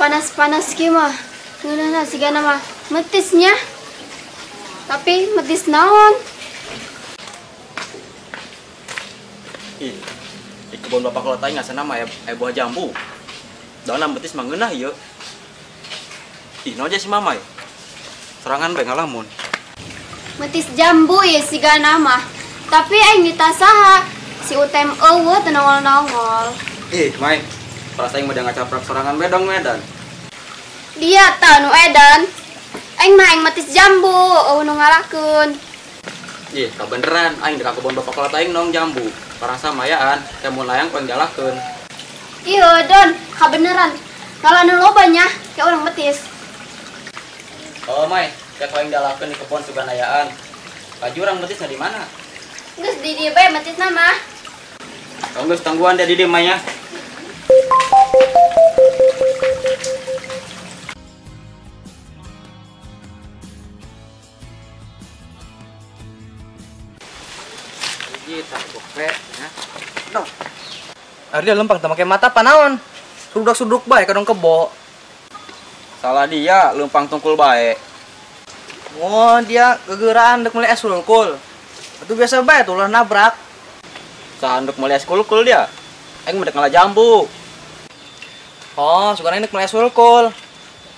Panas-panas kieu mah. Ngeunahna sigana mah metisnya. Tapi metis naon? Ih, di kebun bapak kalau tanya ngasana mah aya buah jambu. Daunna betis mah ngeunah ieu. Ih, naon si mamai? Serangan bae ngalamun. Metis jambu ya sigana mah. Tapi aing ditasaha si Utem eueuh teu nongol-nongol. Ih, Mai. Perasaan aing mah ngacaprak sorangan bae dong medan. Dia tah nu edan. Aing mah aing metis jambu, eueuh nu ngalakeun. Ih, kabeneran aing ka kebun bapak kolot aing nong jambu. Parasa mayaan, teh mun layang ku aing jalakeun. Iya, Don, kabeneran. Ngala nu loba nya, kayak urang metis. Oh, Mai, teh ku aing jalakeun di kebun sugan ayaan. Baju urang metisna di mana? Geus di dieu bae metisna mah. Tong geus tangguhan teh di dieu mah nya. Ari dia lempang teu make mata panaon. Sududak-suduk bae kadang kebo. Salah dia lempang tungkul bae. Oh, dia gegeraan dek meuli es kulkul. Itu biasa bae tuh ulah nabrak. Saha ndek meuli es kulkul dia? Aing mah dek ngala jambu. Oh, sugana dek meuli es kulkul.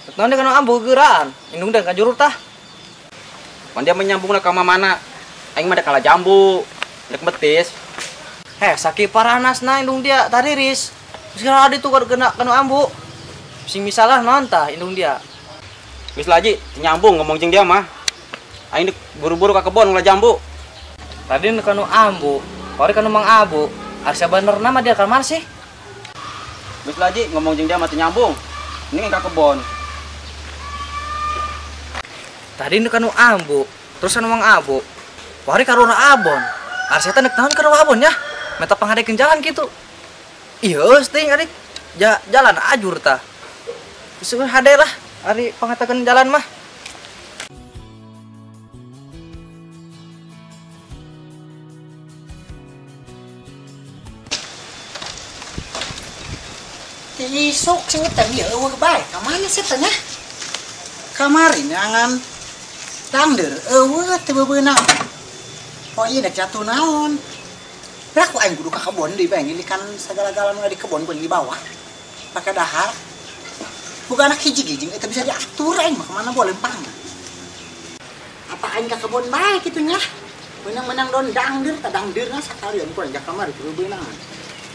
Dek naon dia kana ambu gegeraan. Indung dek ka jurur tah. Pan dia menyambungna ka mamana. Aing mah dek ngala jambu. Dek betis. Heh, sakit paranasna indung dia tariris. Terus kira adi tuh kena kena ambu. Sing misalah naon tah indung dia. Geus lah Ji, nyambung ngomong jeung dia mah. Aing dek buru-buru ka kebon ngala jambu. Tadi nu kanu ambu, kori kanu Mang Abu. Arsa benerna mah dia ka mana sih? Geus lah Ji, ngomong jeung dia mah teu nyambung. Mending ka kebon. Tadi nu kanu ambu, terus kanu Mang Abu. Kori karuna abon. Arsa teh nek naon ka abon ya? Meta panghadekeun jalan gitu. Iya, teuing adik. Jalan ajur tah. Geus hade lah, ari pangatakeun jalan mah. Isuk si Utem ieu eueuh bae. Ka mana sih teh nya? Kamari neangan dangdeur eueuh teu bebeunang. Oh iya dek jatuh naon. Ku aing kudu ka kebon deui bae ngilikan sagala-gala nu di kebon ku di bawah. Pake dahar. Boga anak hiji ge jeung eta bisa diatur aing mah kemana boleh lempang. Apa aing ka kebon bae kitu nya? Menang-menang don dangdeur tah dangdeurna sakalian ku aing ka kamari teu beunang.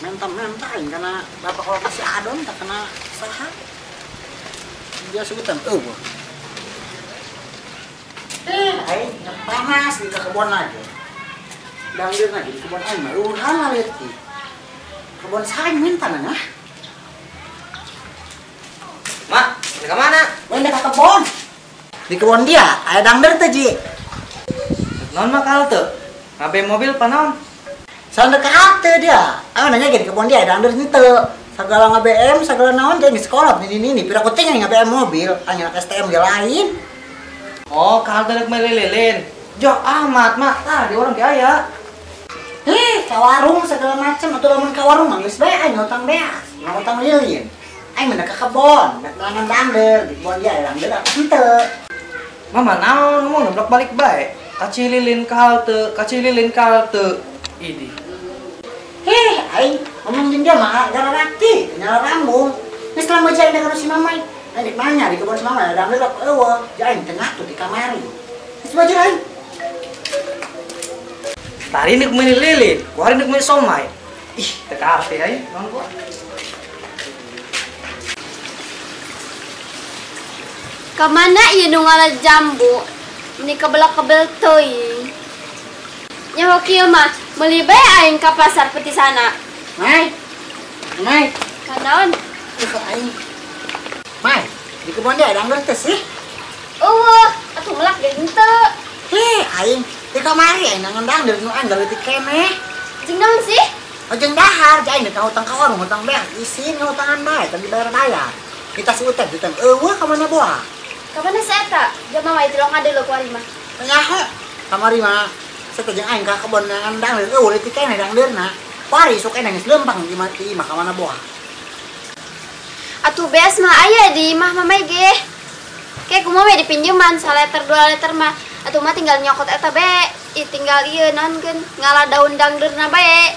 Menta-menta aing kana bapak kalau kasih adon tak kena saha. Dia sebutan eueuh. Aing panas di kebon lagi. Dangdeur lagi di kebon aing mah eueuh halal ki. Kebon saing minta nah. Mak, ke mana? Main ka kebon. Di kebon dia aya dangdeur teh Ji. Naon mah kal teu? Ngabe mobil panaon? Salah ka halte dia. Ah nanya ge di kebon dia aya dangdeur henteu. Sagala nga-BM, sagala naon dia geus sekolah ini ini. Pira ku teh nga-BM mobil, aing anak STM ge lain. Oh, ka halte rek meuli lilin. Jauh amat, mak. Tah di orang ge aya. Ka warung segala macam atuh lamun ka warung mah geus bae aing ngutang beas, ngutang lilin. Aing mah ka kebon, rek neangan dangdeur, di kebon dia aya dangdeur henteu. Mama naon ngomong nemblok balik bae. Kaci lilin ka halte, kaci lilin ka halte. Idi. Heh, aing ngomong jeung dia mah gara rakti, nyala rambung. Geus lama aja aing ka si mamai. Aing dek nanya di kebon si mamai ada dangdeur eueuh. Ja aing teu ngatur di kamari. Geus baju aing. Tari nek meuli lilin, kuari nek meuli somai. Ih, teu kaarti aing, naon ku. Ka mana ieu nu ngala jambu? Meni kebel-kebel teuing. Nyaho kieu mah, meuli bae aing ka pasar petisana. Mai. Mai. Kanaon? Aing. Mai, di kebon dia ada dangdeur teh sih? Eueuh, atuh melak ge henteu. Heh, aing di kamari aing nangon dangdeur nu aing leutik keneh. Jeung naon sih? Oh jeung dahar, aing dek hutang ka warung, hutang beas, isin hutangan bae teu dibayar-bayar. Kita si Utem, Utem eueuh ka mana boa? Ka mana si eta? Jam mah tilong ngadeuleuh ku ari mah. Nyaho, kamari mah saya jeung aing ka kebon nangan dangdeur eueuh leutik keneh dangdeurna. Pari sok eneh geus lempang di mati mah ka mana boa. Atuh beas mah aya di imah mamai ge. Kayak kumaha we dipinjeman saliter 2 liter mah. Atuh mah tinggal nyokot eta be. Ih tinggal ieu naon keun ngala daun dangdeurna bae.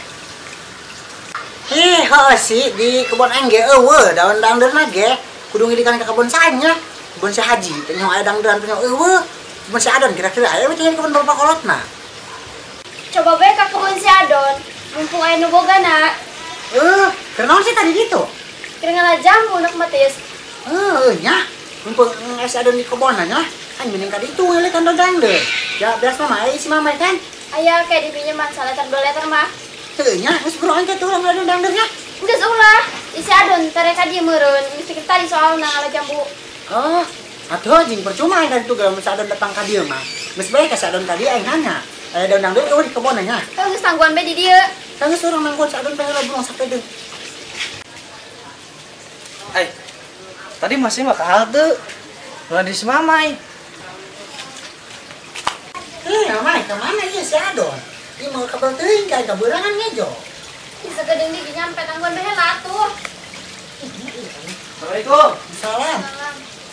Ih, heuh sih di kebon aing ge eueuh daun dangdeurna ge. Kudu ngilikan ka kebon saanya. Kebon si Haji teh nyaho aya dangdeuran teh nyaho eueuh. Kebon si Adon kira-kira aya we tinggal di kebon bapak kolotna. Coba bae ka kebon si Adon, mumpung aya nu bogana. Keur naon sih tadi gitu? Keur ngala jambu nak matis. Nya. Mumpung si Adon di kebon nya. Aing mending ka ditu ngilikan daun dangdeur. Ya biasa mah aya si mamai kan. Aya kayak dipinjeman saliter 2 liter mah. Heuh nya, geus buru aing teh urang daun dangdeurnya. Geus ulah, isi Adon tere ka dieu meureun, geus tadi soalna ngala jambu. Oh, atuh jeung percuma aing ka ditu ge mun si Adon datang ka dieu mah. Geus bae ka si Adon ka dieu aing nanya. Aya daun dangdeur eueuh di kebon nya. Heuh geus tangguan bae di dieu. Geus urang nangguan si Adon bae heula burung sapedeung. Eh, tadi masih mah ka halte. Ulah di si Mamai. Mamai ka mana ieu si Adon? Ieu mah kabel teuing ka kaberangan ngejo. Sagedeung di nyampe tangguan bae heula atuh. Assalamualaikum. Salam.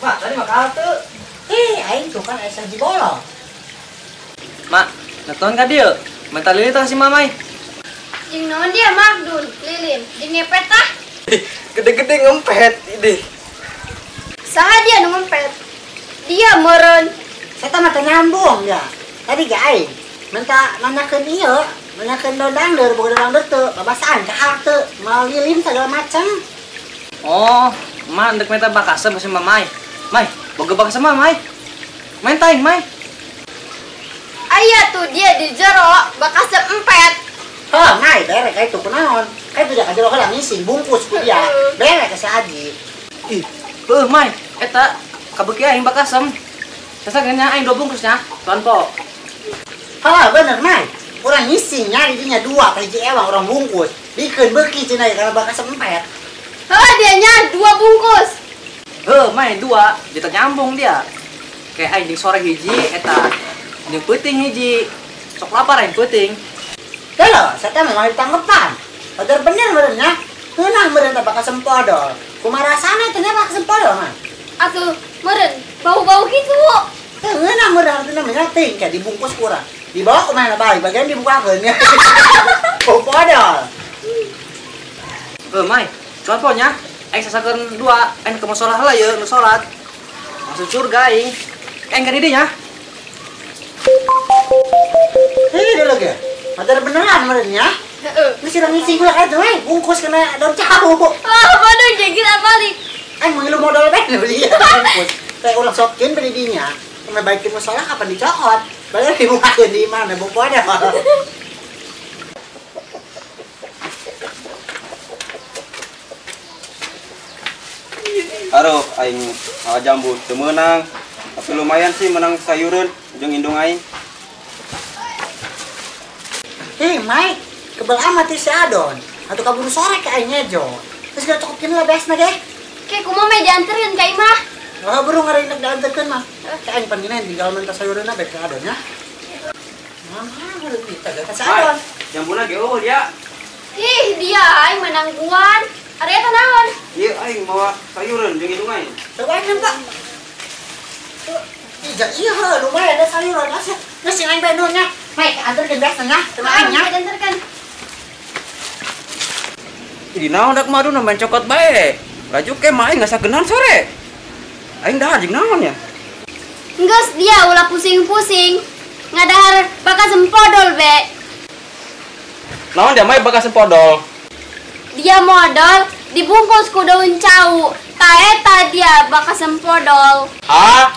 Mak, tadi mah ka halte. Aing tuh kan aya saji bolong. Mak, nonton ka dieu? Menta lilin tah si Mamai. Jeung naon dia mak dun lilin, jeung ngepet tah. Gede-gede ngempet ini. Saha dia nu ngempet? Dia meureun. Saya mah teu nyambung ya. Tadi ge aing minta nanyakeun ieu, nanyakeun daun dangdeur, boga daun dangdeur teu, babasaan ka halte, mau lilin segala macam. Oh, mak ndek minta bakasem ka si Mamai. Mai, boga bakasem mah, Mai. Main taing, Mai. Aya tuh dia di jero bakasem empet. Heuh, Mai, bere ka itu kunaon? Ka itu dia ka jero heula ngising bungkus ku dia. Bere ka si Haji. Ih, heuh Mai, eta kabeuki aing bakasem. Sasa nya aing 2 bungkus nya, tuan po. Hah, bener Mai. Urang ngising nya di dinya 2 ka hiji ewang urang bungkus. Bikeun beuki cenah karena bakasem empet. Heuh, dia nya 2 bungkus. Heuh, Mai 2, dia nyambung dia. Kayak aing jeung sore hiji eta jeung peuting hiji. Sok lapar aing peuting. Kalau saya teh memang ditanggepan. Padahal bener meureun nya. Heunah meureun teh bakasem podol. Kumaha rasana teh nya bakasem podol mah? Atuh meureun bau-bau kitu. Teh heunah meureun artina mah teuing kayak dibungkus ku urang. Dibawa kumaha bae, bagian dibukakeun nya. Bau podol. Heuh, Mai, cuan po nya. Aing sasakeun 2, aing ke musola heula ieu nu salat. Masuk surga aing. Aing ka di dieu nya. Heuh, deuleu ge. Padahal beneran meureun nya. Heeh. Geus urang ngising heula ka ditu we, bungkus kena daun cau. Ah, bodoh jegir balik. Aing mah ngilu modal bae beli bungkus. Teh urang sokin beli dinya. Sampai baikin musola kapan dicokot. Balik dibukakeun di mana bau podol. Aduh, aing ngala jambu teu meunang. Tapi lumayan sih menang sayureun jeung indung aing. Hei, Mai, kebel amat si Adon. Atuh kaburu sore ke aing ngejo. Terus gak cokokin lah beasna ge. Ke kumaha meh dianterkeun ka imah? Oh, buru ngareundak dianterkeun mah. Ke aing panggilna tinggal minta sayureunna bae ke Adon nya. Mama, buru kita ge ka si Adon. Jambuna ge eueuh dia. Ih, dia aing menangguan. Ari eta naon? Ieu aing mawa sayureun jeung indung aing. Coba aing Pak. Iya, iya, lumayan ada sayuran asa. Geus sing aing bae nuhun nya. Mai, anterkeun beasna nya. Teu aing nya. Anterkeun. Di naon dak madu main cokot bae. Laju ke mah aing ngasakeunaan sore. Aing dahar jeung naon ya? Geus dia ulah pusing-pusing. Ngadahar bakasem podol be. Naon dia mah bakasem podol? Dia modal dibungkus ku daun cau. Ta eta dia bakasem podol. Ah.